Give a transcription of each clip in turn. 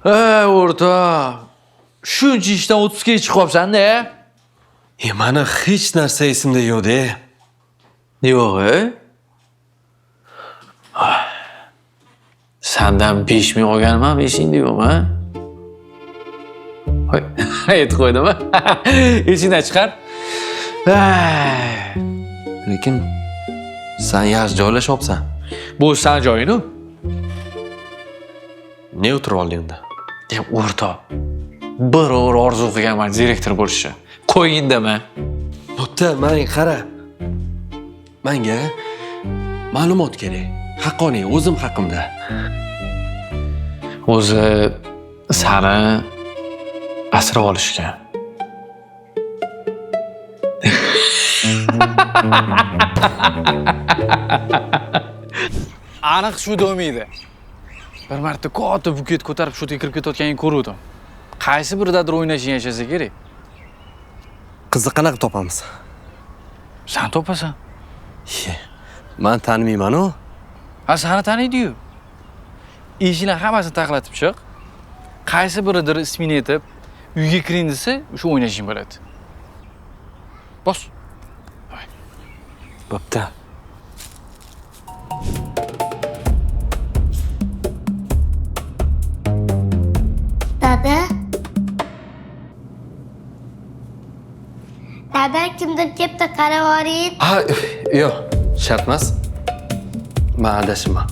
Ey o'rtoq, shuncha ishdan 30 ga chiqib qolibsan-da. Mani hech narsa esimda yo'q-da. Yo'q, e? Sandan 5000 olganim ham esingda yo'qmi, ha? Voy, aytib qo'ydim. Esingdan chiqar. Lekin san yaxshi joylashyapsan. Bu san joying-ku. Ne o'tirib olding unda? Deb o'rtoq, bir o'r orzu qilganman direktor bo'lishni. Qo'ying dema. Bo'pti, menga qara. Menga ma'lumot kerak. Haqqoniy, o'zim haqimda. O'zi sani asrab olishgan. Aniq shu do'miydi. Bir marta katta buket ko'tarib shu yerga kirib ketayotganini ko'ruvdim. Qaysi biridadir o'ynashing yashasa kerak. Qizni qanaqa topamiz? Sen topasan. Men tanimayman-u. Ha, seni taniydi-yu. Eshiklar hammasini taqlatib chiq. Qaysi biridir ismini aytib, uyga kiring desa, o'sha o'ynashing bo'ladi. Bos. Bo'pti. Dada. Dada, kimdir kelibdi, qarab oling. Ha, yo'q, shart emas. Men adashibman.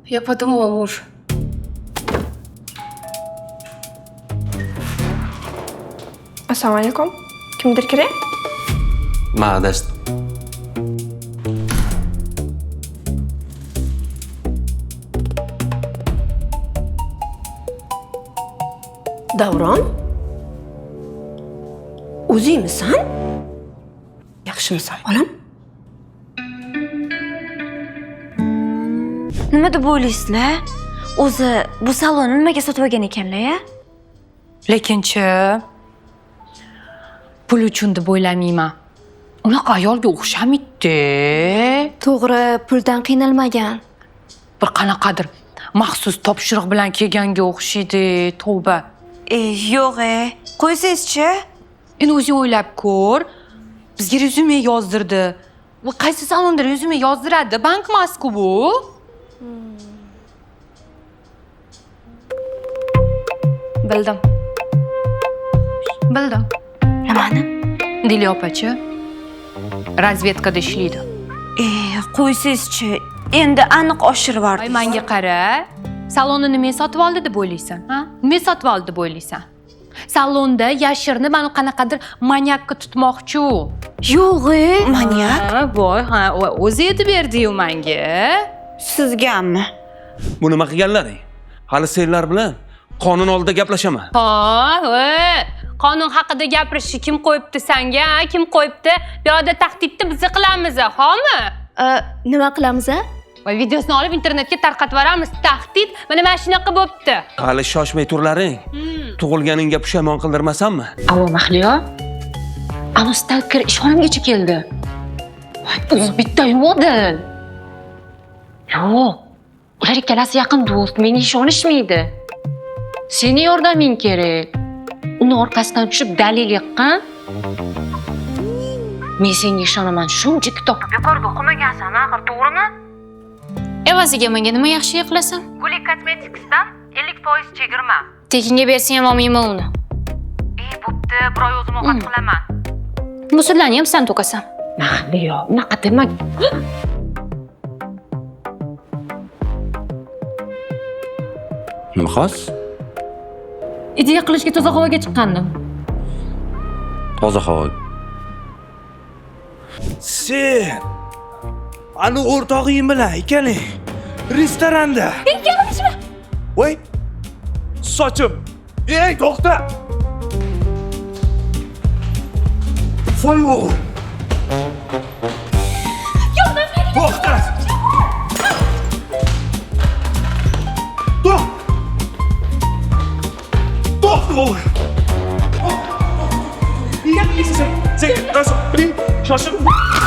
Я подумала, муж. Assalomu alaykum. Kimdir kerak? Men adashdim. Davron? O'zingmisan? Yaxshimisan, bolam? Nima deb o'ylaysizlar? O'zi bu salonni nimaga sotib olgan ekanlar, ya? Lekinchi pul uchun deb o'ylamayman. Unaqa ayolga o'xshamaydi. To'g'ri, puldan qiynalmagan. Bir qanaqadir maxsus topshiriq bilan kelganga o'xshaydi, tavba. Yo'q, qo'ysangizchi. Endi o'zing o'ylab ko'r. Bizga rezyume yozdirdi. Bu qaysi salonda rezyume yozdiradi? Bank emas-ku bu. Bildim. Bildim. Nimani? Dili opachi razvedkada ishlaydi. Qo'ysangizchi. Endi aniq oshirib Ay, yubordingiz. menga qara. Salonni nima sotib oldi deb o'ylaysan, ha? Nima sotib oldi deb o'ylaysan? Salonda yashirinib mani qanaqadir manyakka tutmoqchi u. Yo'q, manyak? Ha, voy, ha, o'zi aytib berdi-yu menga. Sizgami? Bu nima qilganlaring? Hali senlar bilan qonun oldida gaplashaman. Ha, qonun haqida gapirishni kim qo'yibdi senga, ha? Kim qo'yibdi? Bu yoqda tahdidni biz qilamiz, xo'pmi? Nima qilamiz, a? Va videosini olib internetga tarqatib yuboramiz. Tahdid mana mana shunaqa bo'pti. Hali shoshmay turlaring. Tug'ilganingga pushaymon qildirmasammi? Alo, Mahliyo. Alo, stalker ishxonamgacha keldi. Voy, o'zi bitta yo'qdil. Yo'q. Ular ikkalasi yaqin do'st, menga ishonishmaydi. Seni yordaming kerak. Uni orqasidan tushib dalil yiqqan. Men senga ishonaman, shuncha kitob bekorga o'qimagansan, axir, to'g'rimi? Evaziga menga nima yaxshilik qilasan? Guli Cosmetics'dan 50% chegirma. Tekinga bersang ham olmayman uni. Bo'pti, bir oy o'zim ovqat qilaman. Musullarni ham sen to'kasan. Mahliyo, unaqa dema. Nima xos? Ideya qilishga toza havoga chiqqandim. Toza havo. Sen ani o'rtog'ing bilan ikaling restoranda. Ikkalamiz. Voy! Sochim. Ey, to'xta! Voy o'g'il. To'xta! To'xta! To'xta o'g'il. Sen, Shoshib.